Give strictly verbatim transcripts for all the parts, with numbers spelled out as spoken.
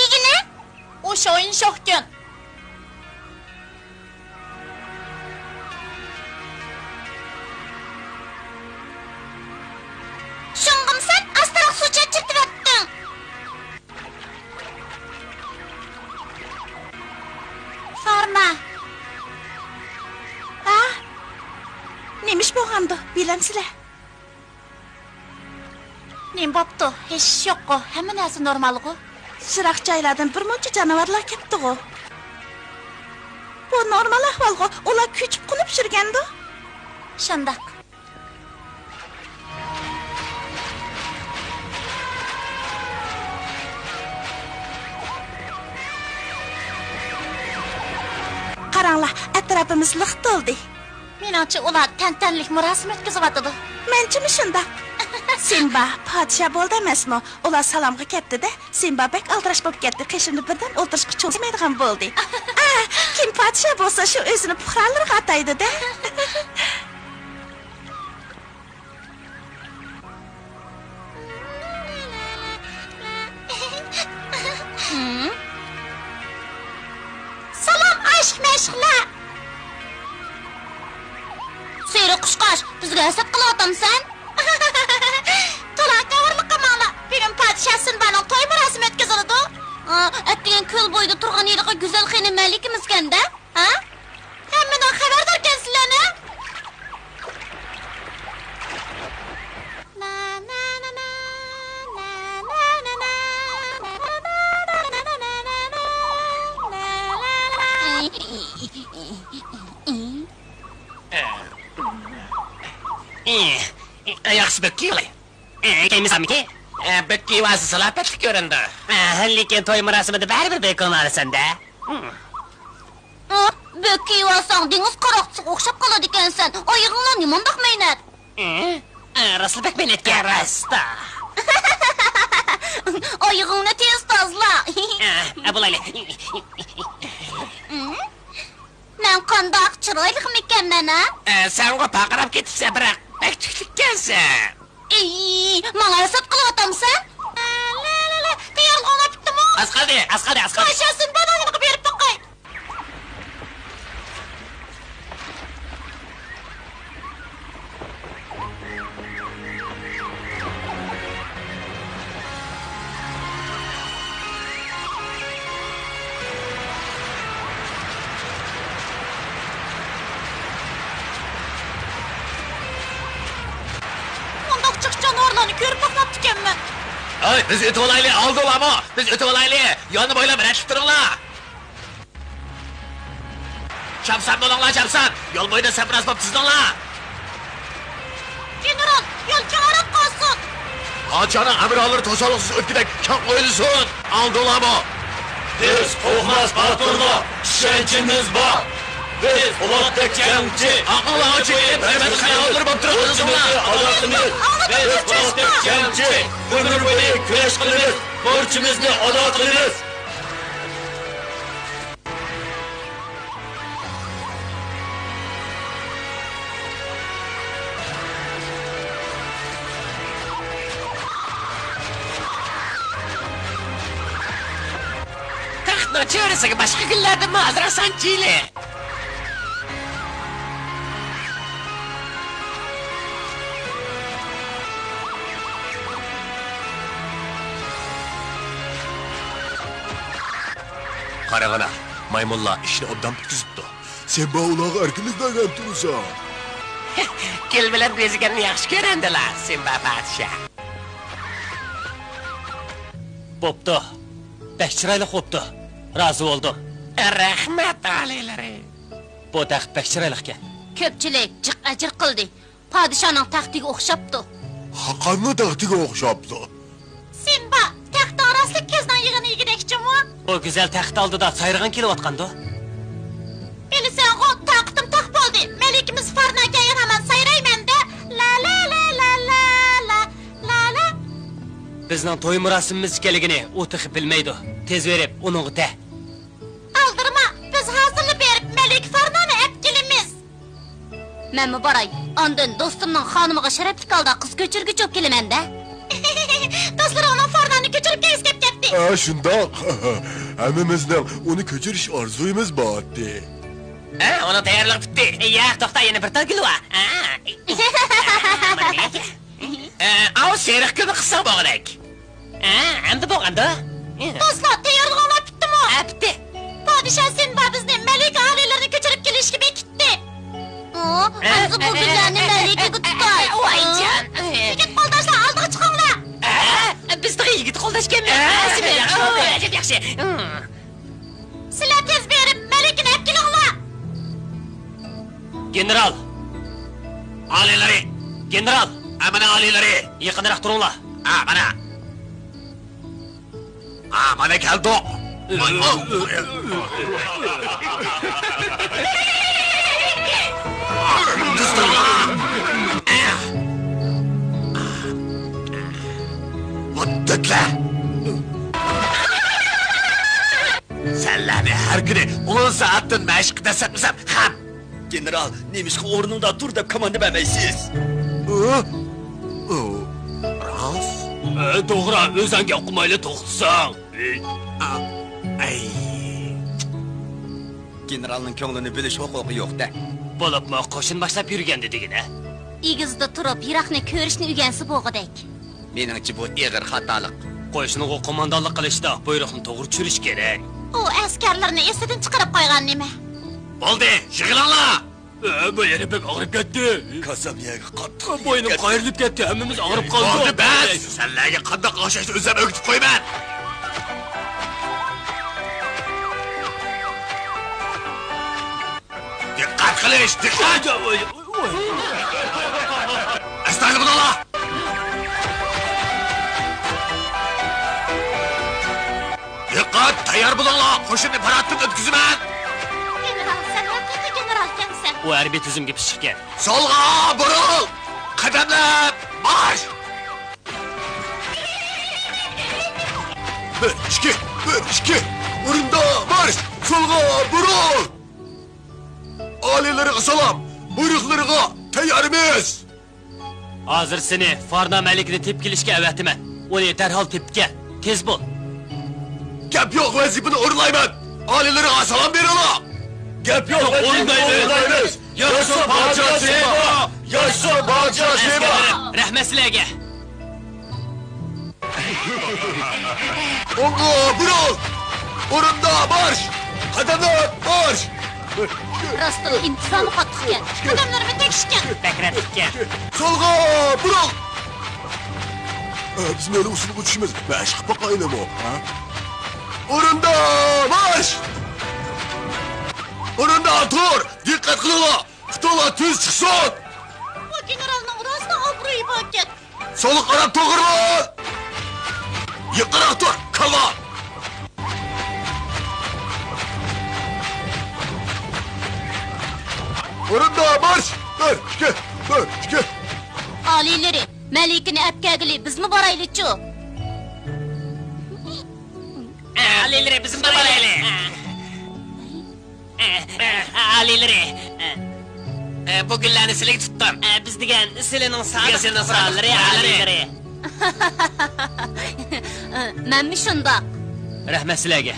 دېگىنە، ئۇ شويىن شوخكەن. شۇڭغىمۇ سەن ئاستىراق سۇ چاچرىتىۋەتتىڭ. سورما. ھە؟ نېمە ئىش بولغاندۇ، بىلەمسىلە؟ نېمە بوپتۇ؟ ھېچ ئىش يوققۇ، ھەممە نەرسە نورمالغۇ. يىراق جايلاردىن بىر مۇنچە جانىۋارلار كەپتىغۇ. بۇ نورمال ئەھۋالغۇ، ئۇلار كۆچۈپ قونۇپ يۈرگەندۇ. شۇنداق. قاراڭلار، ئەتراپىمىز لىق تولدى. مېنىڭچە، ئۇلار تەنتەنىلىك مۇراسىم ئۆتكۈزۈۋاتىدۇ. مەنچىمۇ شۇنداق. سىمبا پادىشاھ بولدى ئەمەسمۇ؟ ئۇلار سالامغا كەتتى-دە، سىمبا بەك ئالدىراش بولۇپ كەتتى، قېشىمدا بىردەم ئولتۇرۇشقا چولسىمايدىغان بولدى. ئا، كىم پادىشاھ بولسا، شۇ ئۆزىنى پۇقرالىرىغا ئاتايدۇ-دە. سالام، ئاشىق-مەشۇقلار! سېرىق قۇشقاچ، بىزگە ھەسەت قىلىۋاتامسەن؟ تولا كاۋۇرلۇق قىلماڭلار، بۈگۈن پادىشاھ سىمبانىڭ توي مۇراسىمى ئۆتكۈزۈلىدۇ. ئا، ئەتىگەن كۆل بويىدا تۇرغان ھېلىقى گۈزەل خېنىم مەلىكىمىزكەن-دە. ھە؟ ھەممىدىن خەۋەرداركەنسىلەر-نە؟ ياخشى بۆك كىيىۋالاي. كىيمىسەممىكى؟ بۆك كىيىۋالسا سالاپەتلىك كۆرۈنىدۇ. لېكىن توي مۇراسىمىدا بەرىبىر بۆك كىيىۋالىسەن-دە. ئا، بۆك كىيىۋالساڭ دېڭىز قاراقچىسىغا ئوخشاپ قالىدىكەنسەن. ئايىغىڭلار نېمانداق مەينەت؟ ئە، ئە، راستلا بەك مەينەتكەن. ئە، راست. ئايىغىڭنى تېز تازىلا. ئە، ئە، بولايلى. مەن قانداق چىرايلىقمىكەنمەن، ھە؟ ئە، سەنغۇ پارقىراپ كېتىپسەن، بىراق بەك تۈكلۈككەنسەن. ئېي، ماڭا ھەسەت قىلىۋاتامسەن؟ تەييارلىق ئوڭلاپ پۈتتىمۇ؟ ئاز قالدى، ئاز قالدى، ئاز قالدى. ئاشۇ سىمبانىڭ يېنىغا بېرىپ باقاي. مۇنداق جىق جانىۋارلارنى كۆرۈپ باقماپتىكەنمەن. ھەي، بىز ئۆتۈۋالايلى، ئالدى ئۇلارمۇ. بىز ئۆتۈۋالايلى، يولنى بويلاپ رەتلىك تۇرۇڭلار. چاپسان بولۇڭلار، چاپسان! يول بويىدا سەپ راست بولۇپ تىزىلىڭلار! گېنېرال، يول كېڭىراق قالسۇن! پادىشاھنىڭ ئەمرىھالىرى توسالغۇسىز ئۆتكۈدەك كەڭ قويۇلسۇن! ئاڭلىدىڭلارمۇ؟ بىز قورقماس باتۇرلار، ئىشەنچىمىز بار! بىز پولاتتەك جەڭچى، ئاقىللارغا چېكىنىپ ھۆرمەت قايىللىرى بولۇپ تۇرۇپ تىزىلىڭلار! بىز پولاتتەك جەڭچى، ئۆمۈر بويى كۈرەش قىلىمىز، بورچىمىزنى ئادا قىلىمىز! تەختنىڭ چۆرىسىگە باشقا گۈللەردىنمۇ ئازراق سانچىلى. قاراڭلار، مايمۇنلار ئىشنى ئوبدان پۈتكۈزۈپتۇ. سىمبا ئۇلارغا ئەركىنلىك بەرگەن تۇرسا. گۈل بىلەن بېزىگەننى ياخشى كۆرەمدىلا، سىمبا پادىشاھ؟ بوپتۇ. بەك چىرايلىق بوپتۇ. رازى بولدۇم. رەھمەت، ئالىيلىرى. بۇ تەخت بەك چىرايلىقكەن. كۆپچىلىك جىق ئەجىر قىلدى. پادىشاھنىڭ تەختىگە ئوخشاپتۇ. خاقاننىڭ تەختىگە ئوخشاپتۇ. سىمبا، تەختىڭ راستلا كۆزنىڭ يېغىنى يېگۈدەك جۇمۇ. بۇ گۈزەل تەخت ئالدىدا سايرىغىڭ كېلىۋاتقاندۇ؟ بىلىسەنغۇ، تاقىتىم تاق بولدى. مەلىكىمىز فارنا كەلگەن ھامان سايرايمەن-دە. لا لا لا لا لا لا لا لا. بىزنىڭ توي مۇراسىمىمىز ئىكەنلىكىنى ئۇ تېخى بىلمەيدۇ. تېز بېرىپ ئۇنىڭغا دە. ئالدىرىما، بىز ھازىرلا بېرىپ مەلىكە فارنانى ئەپ كېلىمىز. مەنمۇ باراي، ئاندىن دوستۇمنىڭ خانىمىغا شەرەپلىك ھالدا قىز كۆچۈرگۈچى بولۇپ كېلىمەن-دە. دوستلىرىڭنىڭ فارنانى كۆچۈرۈپ كەلگۈسى كەپ كەتتى. ھە، شۇنداق. ھەممىمىزنىڭ ئۇنى كۆچۈرۈش ئارزۇيىمىز بار ئىدى. ھە، ئۇنىڭ تەييارلىقى پۈتتى. ياق، توختا، يەنە بىر تال گۈلى بار. ھە. ئە، ئاۋۇ سېرىق گۈلنى قىلساڭ بولغۇدەك. ھە، ئەمدى بولغاندۇ؟ دوستلار، تەييارلىقىڭلار پۈتتىمۇ؟ ھە، پۈتتى. پادىشاھ سىمبا بىزنى مەلىكە ئالىيلىرىنى كۆچۈرۈپ كېلىشكە بېكىتتى. ئۇ، ھە، ئەمدى بۇ گۈللەرنى مەلىكىگە تۇتاي. ۋايجان. يىگىت قولداشلار، ئالدىغا چىقىڭلار. ھە، بىز تېخى يىگىت قولداش ئىكەنمىز. ھە، ياخشى، ياخشى. سىلەر تېز بېرىپ، مەلىكىنى ئەپ كېلىڭلار! گېنېرال! ئالىيلىرى! گېنېرال! ئە، مانا ئالىيلىرى! يېقىنراق تۇرۇڭلار! ئە، مانا! ئە، مانا كەلدۇق! مۇددەتلە! سەنلەرنى ھەر كۈنى ئون سائەتتىن مەشىققە دەسسەتمىسەم خەپ! گېنېرال، نېمىشقا ئورنۇڭدا تۇر دەپ كوماندا بەرمەيسىز؟ ئۇ، ئۇ، راست. ئە، توغرا، ئۆزۈڭ گەپ قىلمايلا توختىساڭ. ئا، ئەي. گېنېرالنىڭ كۆڭلىنى بۆلۈش ھوقۇقى يوق-دە. بولۇپمۇ قوشۇن باشلاپ يۈرگەندە دېگىنە. ئېگىزدە تۇرۇپ يىراقنى كۆرۈشنى ئۆگەنسە بولغۇدەك. مېنىڭچە بۇ ئېغىر خاتالىق. قوشۇنغا قوماندانلىق قىلىشتا بۇيرۇقنى توغرا چۈشۈرۈش كېرەك. ئۇ ئەسكەرلىرىنى ئېسىدىن چىقىرىپ قويغان نېمە؟ بولدى، يىغىلىڭلار! ئە، بۇ يەنە بەك ئاغرىپ كەتتى. كاسام يەرگە قاتتىق بوينۇم قايرىلىپ كەتتى، ھەممىمىز ئاغرىپ قالدۇق. بولدى، بەس! سەنلەرگە قانداق ئاشاشنى ئۆزۈم ئۆگىتىپ قويىمەن. دىققەت قىلىش، دىققەت! ئەستايىدىل بولۇڭلار! دىققەت، تەييار بولۇڭلار، قوشۇننى پاراتتىن ئۆتكۈزىمەن! گېنېرال، سەن ھەقىقىي گېنېرالكەنسەن! ئۇ ھەربىي تۈزۈمگە پىشىقكەن. سولغا بۇرۇل! قەدەملەپ مارش! بىر، ئىككى، بىر، ئىككى، ئورۇندا مارش! سولغا بۇرۇل! ئالىيلىرىغا سالام! بۇيرۇقلىرىغا تەييارمىز! ھازىر سېنى فارنا مەلىكىنى تېپىپ كېلىشكە ئەۋەتىمەن. ئۇنى دەرھال تېپىپ كەل. تېز بول! گەپ يوق، ۋەزىپىنى ئورۇنلايمەن! ئالىيلىرىغا سالام بېرىڭلار! گەپ يوق، ۋەزىپىنى ئورۇنلايمىز! ياشىسۇن پادىشاھ سىمبا! ياشىسۇن پادىشاھ سىمبا! رەھمەت سىلەرگە! ئوڭغا بۇرۇل! ئورۇندا مارش! قەدەملەپ مارش! راستلا ئىنتىزامى قاتتىقكەن. قەدەملىرىمۇ تەكشىكەن. بەك رەتلىككەن. سولغا بۇرۇل! ئە، بىز نەدە ئۇسسۇلغا چۈشىمىز؟ مەشىق قىلىپ باقايلىمۇ، ھە؟ ئورۇندا مارش! ئورنىدا تۇر! دىققەت قىلىڭلار! پۇتۇڭلار تۈز چىقسۇن! بۇ گېنېرالنىڭ راستلا ئابرۇيى باركەن. سولغا قاراپ توغرا بول! يېقىنراق تۇر، كالا! ئورۇندا مارش! بىر، ئىككى، بىر، ئىككى. ئالىيلىرى، مەلىكىنى ئەپ كەلگىلى، بىزمۇ بارايلىچۇ؟ ئالىيلىرى، بىزمۇ بارايلى. ئالىيلىرى، بۇ گۈللەرنى سىلىگە تۇتتۇم. بىز دېگەن سىلىنىڭ سادىق پۇقرالىرى، ئالىيلىرى. مەنمۇ شۇنداق. رەھمەت سىلەرگە.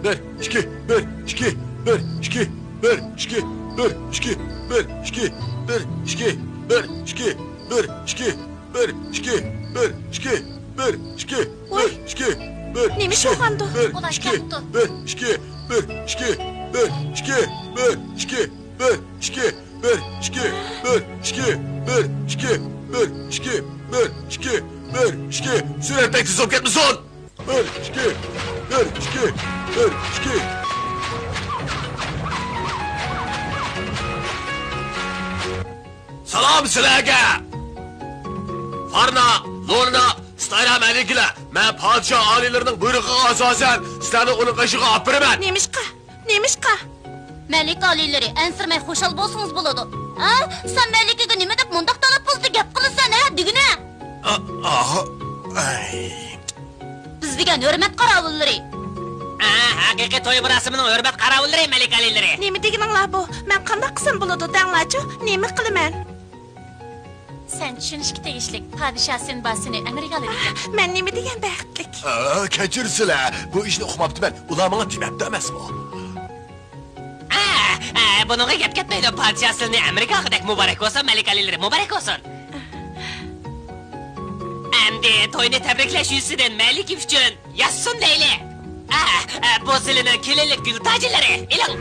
بىر، ئىككى، بىر، ئىككى، بىر، ئىككى، بىر، ئىككى، بىر، ئىككى، بىر، ئىككى، بىر، ئىككى، بىر، ئىككى، بىر، ئىككى، بىر، ئىككى، بىر، ئىككى، بىر، ئىككى، بىر، ئىككى، ۋوي. بىر، ئىككى، بىر، نېمە ئىككى، بولغاندۇ؟ بىر، ئۇلار ئىككى، كەپتۇ. بىر، ئىككى، بىر، ئىككى، بىر، ئىككى، بىر، ئىككى، بىر، ئىككى، بىر، ئىككى، بىر، ئىككى، بىر، ئىككى، بىر، ئىككى، بىر، ئىككى، بىر، ئىككى. سۈرئەت بەك تېز بولۇپ كەتمىسۇن! بىر، ئىككى، بىر، ئىككى، بىر، ئىككى. سالام سىلەرگە! فارنا، لورنا، ستايرا مەلىكىلەر، مەن پادىشاھ ئالىيلىرىنىڭ بۇيرۇقىغا ئاساسەن سىلەرنى ئۇنىڭ قېشىغا ئاپىرىمەن. نېمىشقا؟ نېمىشقا؟ مەلىكە ئالىيلىرى، ئەنسىرىمەي خۇشال بولسىڭىز بولىدۇ. ھە؟ سەن مەلىكىگە نېمە دەپ مۇنداق تەلەپپۇزدا گەپ قىلىسەن، ھە؟ دېگىنە! ئا، ئاھ، ئەي. بىز دېگەن ھۆرمەت قاراۋۇللىرى. ھە، ھەقىقىي توي مۇراسىمىنىڭ ھۆرمەت قاراۋۇللىرى، مەلىكە ئالىيلىرى. نېمە دېگىنىڭلار بۇ؟ مەن قانداق قىلسام بولىدۇ، دەڭلارچۇ؟ نېمە قىلىمەن؟ سەن چۈشىنىشكە تېگىشلىك، پادىشاھ سىنبا سېنى ئەمرىگە ئالىدىكەن. مەن نېمە دېگەن بەختلىك. ئا، كەچۈرسىلە، بۇ ئىشنى ئۇقماپتىمەن. ئۇلار ماڭا دېمەپتۇ ئەمەسمۇ؟ ئا، ئا، بۇنىڭغا گەپ كەتمەيدۇ. پادىشاھ سىلىنى ئەمرىگە ئالغۇدەك. مۇبارەك بولسۇن، مەلىكە ئالىيلىرى، مۇبارەك بولسۇن. ئەمدى توينى تەبرىكلەش يۈزىسىدىن مەلىكە ئۈچۈن ياشىسۇن دەيلى. ئا، ئا، بۇ سىلىنىڭ كېلىنلىك گۈل تاجلىرى. ئېلىڭ.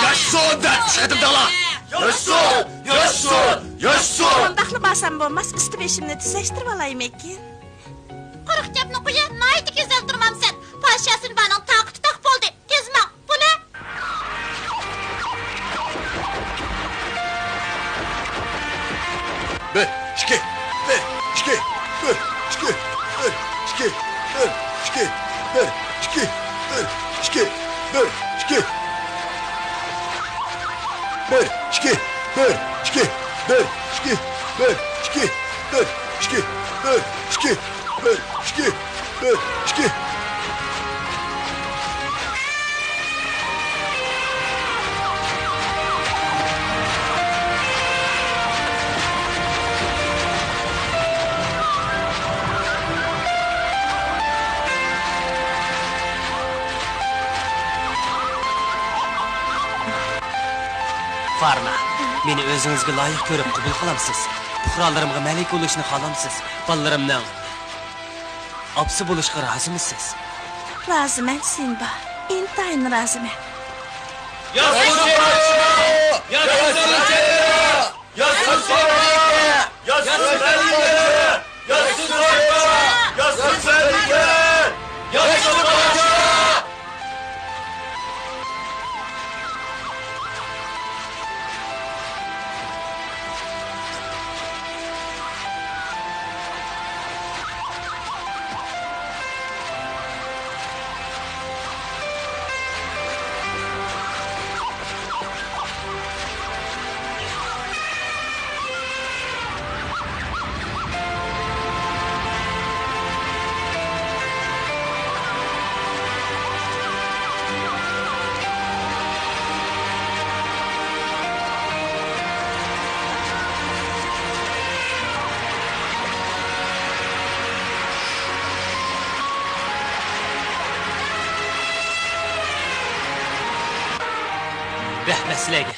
ياشىسۇن دەپ ئۈچ قېتىم دەڭلار. ياشىسۇن! ياشىسۇن! ياشىسۇن! قانداقلا بارسام بولماس، ئۈستى بېشىمنى تۈزەشتۈرۈۋالايمىكىن؟ قۇرۇق گەپنى قويە، ناھايىتى گۈزەل تۇرمامسەن. پادىشاھ سىنبانىڭ تاقىتى تاق بولدى. تېز ماڭ، بۇنى! بىر، ئىككى، بىر، ئىككى، بىر، ئىككى، بىر، ئىككى، بىر، ئىككى، بىر، ئىككى، بىر، ئىككى. بىر، ئىككى، بىر، ئىككى، بىر، ئىككى، بىر، ئىككى، بىر، ئىككى، بىر، ئىككى، بىر، ئىككى، بىر، ئىككى. فارنا، مېنى ئۆزىڭىزگە لايىق كۆرۈپ قوبۇل قىلامسىز؟ پۇقرالىرىمغا مەلىكە بولۇشنى خالامسىز؟ بالىلىرىمنىڭ ئاپىسى بولۇشقا رازىمۇسىز؟ رازىمەن، سىمبا. ئىنتايىن رازىمەن. ياسىمىز! ياسىمىز! ياسىمىز! ياسىمىز! رەھمەت سىلەرگە.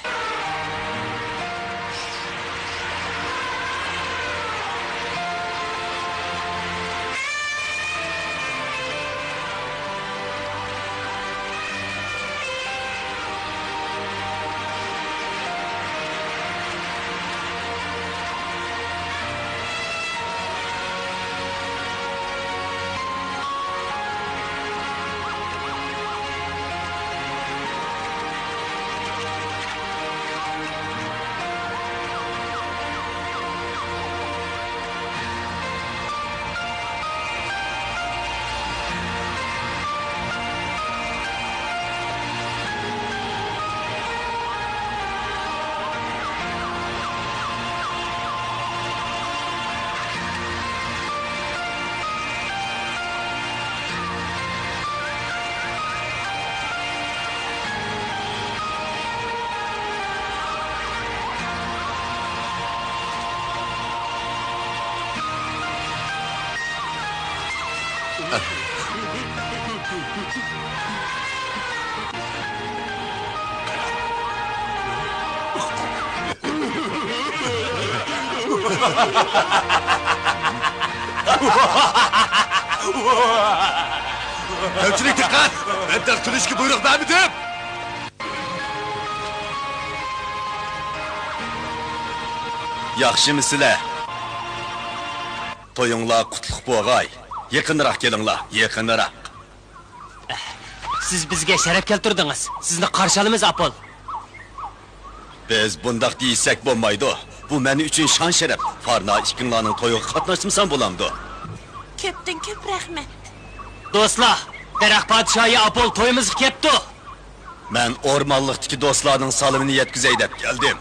كۆپچىلىك دىققەت! مەن تەختىلىشكە بۇيرۇق بەرمىدىم! ياخشىمۇسىلەر؟ تويۇڭلار قۇتلۇق بولغاي. يېقىنراق كېلىڭلار، يېقىنراق. سىز بىزگە شەرەپ كەلتۈردىڭىز. سىزنى قارشى ئالىمىز، ئاپول. بىز بۇنداق دېيىشسەك بولمايدۇ. بۇ مەن ئۈچۈن شان-شەرەپ. فارنا ئىككىڭلارنىڭ تويىغا قاتناشمىسام بولامدۇ؟ كۆپتىن كۆپ رەھمەت. دوستلار، دەرەخ پادىشاھى ئاپول تويىمىزغا كەپتۇ. مەن ئورمانلىقتىكى دوستلارنىڭ سالىمىنى يەتكۈزەي دەپ كەلدىم.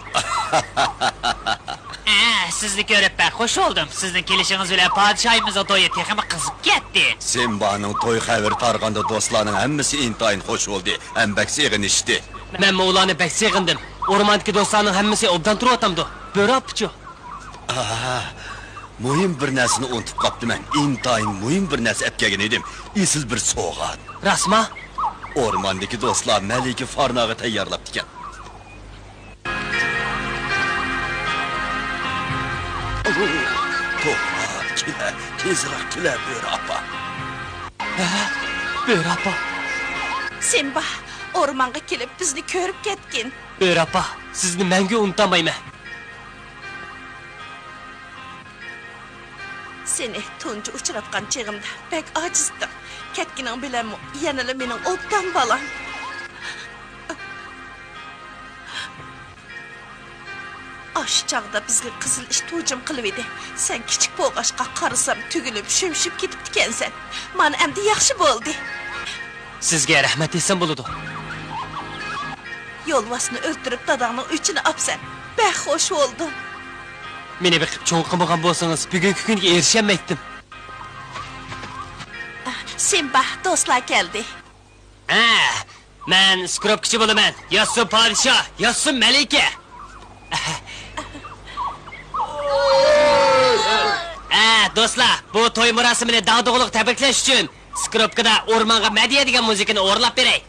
ئە، سىزنى كۆرۈپ بەك خوش بولدۇم. سىزنىڭ كېلىشىڭىز بىلەن پادىشاھىمىزنىڭ تويى تېخىمۇ قىزىپ كەتتى. سىمبانىڭ توي خەۋىرى تارىغاندا دوستلارنىڭ ھەممىسى ئىنتايىن خوش بولدى ھەم بەك سېغىنىشتى. مەنمۇ ئۇلارنى بەك سېغىندىم. ئورماندىكى دوستلارنىڭ ھەممىسى ئوبدان تۇرۇۋاتامدۇ؟ بۆرە ئاپىچۇ؟ ئاھ، مۇھىم بىر نەرسىنى ئۇنتۇپ قاپتىمەن. ئىنتايىن مۇھىم بىر نەرسە ئەپ كەلگەن ئىدىم. ئېسىل بىر سوۋغات. راستما؟ ئورماندىكى دوستلار مەلىكە فارناغا تەييارلاپتىكەن. توختا، كېلە، تېزرەك كېلە، بۆرە ئاپا. ھە، بۆرە ئاپا. سىمبا، ئورمانغا كېلىپ بىزنى كۆرۈپ كەتكىن. بۆرە ئاپا، سىزنى مەڭگۈ ئۇنتالمايمەن. سېنى تۇنجى ئۇچراتقان چېغىمدا بەك ئاجىزتىڭ. كەتكىنىڭ بىلەنمۇ يەنىلا مېنىڭ ئوبدان بالام. ئاشۇ چاغدا بىزگە قىزىل ئىت ھۇجۇم قىلىۋىدى. سەن كىچىك بولغاچقا قارىسام تۈگۈلۈپ، شۈمشۈپ كېتىپتىكەنسەن. مانا ئەمدى ياخشى بولدى. سىزگە رەھمەت دېسەم بولىدۇ. يولۋاسنى ئۆلتۈرۈپ داداڭنىڭ ئۆچىنى ئاپسەن. بەك خوش بولدۇم. مېنى بېقىپ چوڭ قىلمىغان بولسىڭىز، بۈگۈنكى كۈنگە ئېرىشەلمەيتتىم. سىمبا، دوستلار كەلدى. ھە، مەن سكروپكىچى بولىمەن. ياشىسۇن پادىشاھ، ياشىسۇن مەلىكە. ھە، دوستلار، بۇ توي مۇراسىمىنى داغدۇغىلىق تەبرىكلەش ئۈچۈن سكروپكىدا ئورمانغا مەدھىيە دېگەن مۇزىكىنى ئورۇنلاپ بېرەي.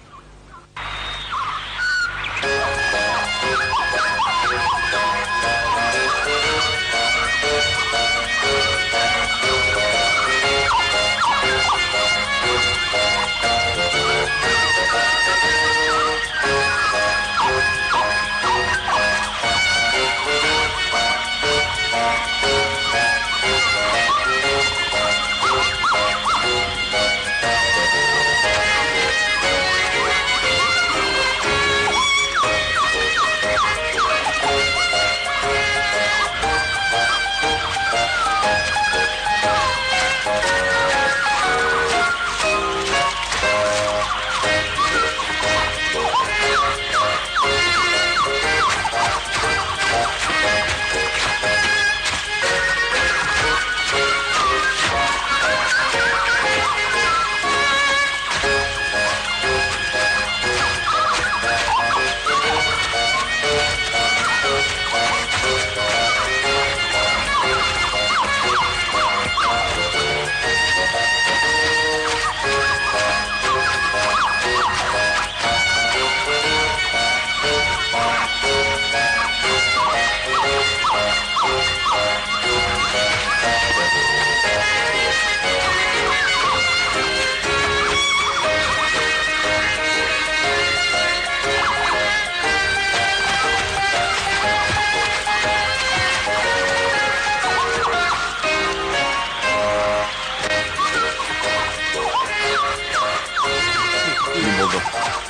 نېمە بولدى؟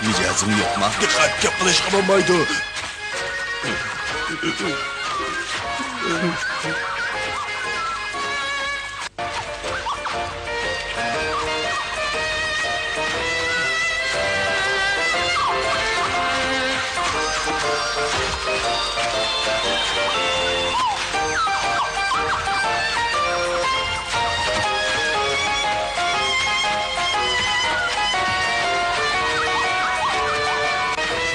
مىجەزىڭ يوقما؟ دىققەت، گەپ قىلىشقا بولمايدۇ.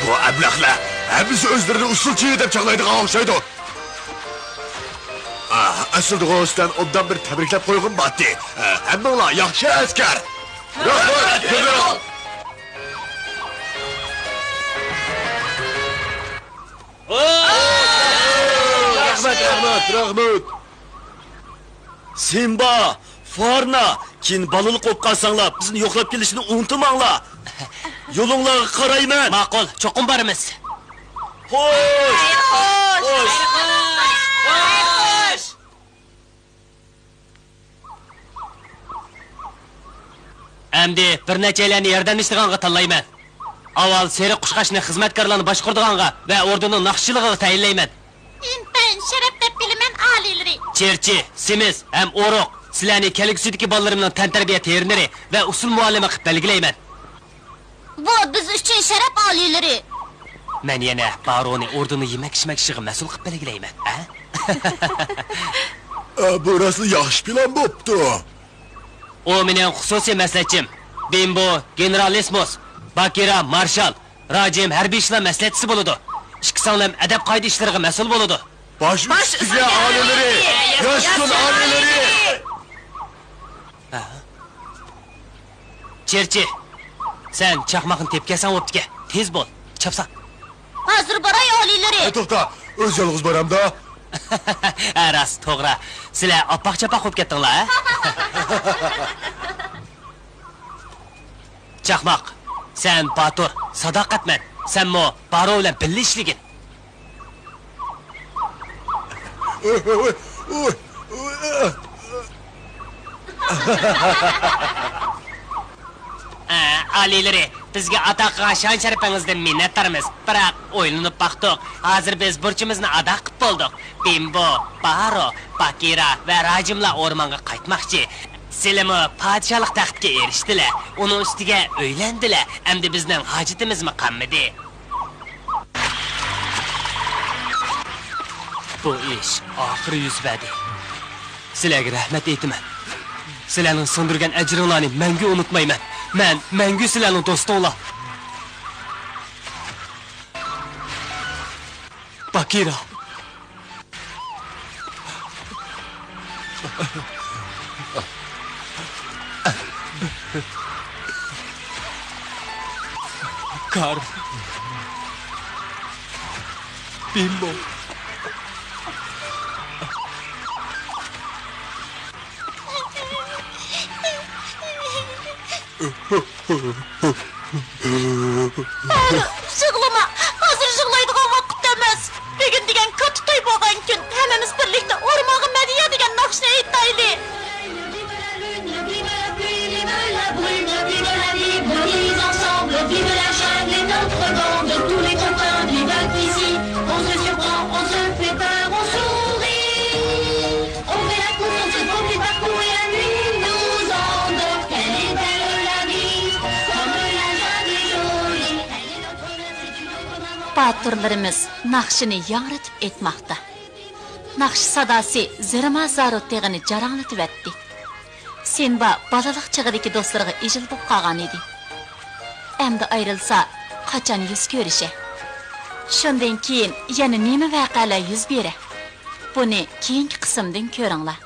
بۇ ئەبلەخلەر ھەممىسى ئۆزلىرىنى ئۇسسۇلچى دەپ چاغلايدىغان ئوخشايدۇ. ئاھ، ئەسلىدىغۇ سىلەرنى ئوبدان بىر تەبرىكلەپ قويغۇم بارتى. ھەممىڭلار ياخشى ئەسكەر! رەھمەت، گېنېرال! رەھمەت، رەھمەت، رەھمەت! سىمبا، فارنا، كېيىن بالىلىق بولۇپ قالساڭلار، بىزنى يوقلاپ كېلىشنى ئۇنتۇماڭلار. يولۇڭلارغا قارايمەن. ماقۇل، چوقۇم بارىمىز. خوش! خوش! خوش! ئەمدى بىر نەچچەيلەننى ياردەملىشىدىغانغا تاللايمەن. ئاۋۋال سېرىق قۇشقاچنى خىزمەتكارلارنى باشقۇرىدىغانغا ۋە ئوردىنىڭ ناخشىچىلىغىغا تەيىنلەيمەن. ئىنتايىن شەرەپ دەپ بىلىمەن، ئالىيلىرى. چېرچى، سېمىز ھەم ئورۇق، سىلەرنى كەلگۈسىدىكى بالىلىرىمنىڭ تەنتەربىيە ترېنېرى ۋە ئۇسسۇل مۇئەللىمى قىلىپ بەلگىلەيمەن. بۇ بىز ئۈچۈن شەرەپ، ئالىيلىرى. مەن يەنە بارونى ئوردىنىڭ يېمەك-ئىچمەك ئىشىغا مەسئۇل قىلىپ بەلگىلەيمەن، ھە؟ ئە، بۇ راستلا ياخشى پىلان بوپتۇ. ئۇ مېنىڭ خۇسۇسىي مەسلىھەتچىم. بىمبو گېنېرالىسمۇس، باكىرا مارشال، راجىم ھەربىي ئىشلار مەسلىھەتچىسى بولىدۇ. ئىككى سىڭلىم ئەدەپ-قائىدە ئىشلىرىغا مەسئۇل بولىدۇ. باش ئۈستىگە، ئالىيلىرى! ياشىسۇن، ئالىيلىرى! ھە؟ چېرچى، سەن چاقماقنى تېپىپ كەلسەڭ بوپتىكەن. تېز بول، چاپسان. ھازىر باراي، ئالىيلىرى. ئە، توختا، ئۆزى يالغۇز بارامدا؟ ھە، راست، توغرا. سىلەر ئاپئاق-چاپئاق بولۇپ كەتتىڭلار، ھە؟ چاقماق، سەن باتۇر، ساداقەتمەن. سەنمۇ بارو بىلەن بىللە ئىشلىگىن. ئۇي، ئۇي، ئۇي، ئۇي، ئۇي. ئە، ئالىيلىرى، بىزگە ئاتا قىلغان شان-شەرىپىڭىزدىن مىننەتدارمىز. بىراق، ئويلىنىپ باقتۇق. ھازىر بىز بۇرچىمىزنى ئادا قىلىپ بولدۇق. بىمبو، بارو، باكىرا ۋە راجىملار ئورمانغا قايتماقچى. سىلىمۇ پادىشاھلىق تەختكە ئېرىشتىلە. ئۇنىڭ ئۈستىگە ئۆيلەندىلە. ئەمدى بىزنىڭ ھاجىتىمىزمۇ قالمىدى. بۇ ئىش ئاخىرى يۈز بەردى. سىلەرگە رەھمەت ئېيتىمەن. سىلەرنىڭ سىڭدۈرگەن ئەجرىڭلارنى مەڭگۈ ئۇنتۇمايمەن. مەن مەڭگۈ سىلەرنىڭ دوستۇڭلار. باكىرا. كار. بىمبو. بارو، يىغلىما. ھازىر يىغلايدىغان ۋاقىت ئەمەس. بۈگۈن دېگەن كاتتا توي بولغان كۈن. ھەممىمىز بىرلىكتە ئورمانغا مەدھىيە دېگەن ناخشىنى ئېيتايلى. باتۇرلىرىمىز ناخشىنى ياڭرىتىپ ئېيتماقتا. ناخشا ساداسى زىرىما زارۇ تېغىنى جاراڭلىتىۋەتتى. سىمبا بالىلىق چېغىدىكى دوستلىرىغا ئىجىل بولۇپ قالغان ئىدى. ئەمدى ئايرىلسا، قاچان يۈز كۆرۈشەر؟ شۇندىن كېيىن يەنە نېمە ۋەقەلەر يۈز بېرەر؟ بۇنى كېيىنكى قىسىمدىن كۆرۈڭلار.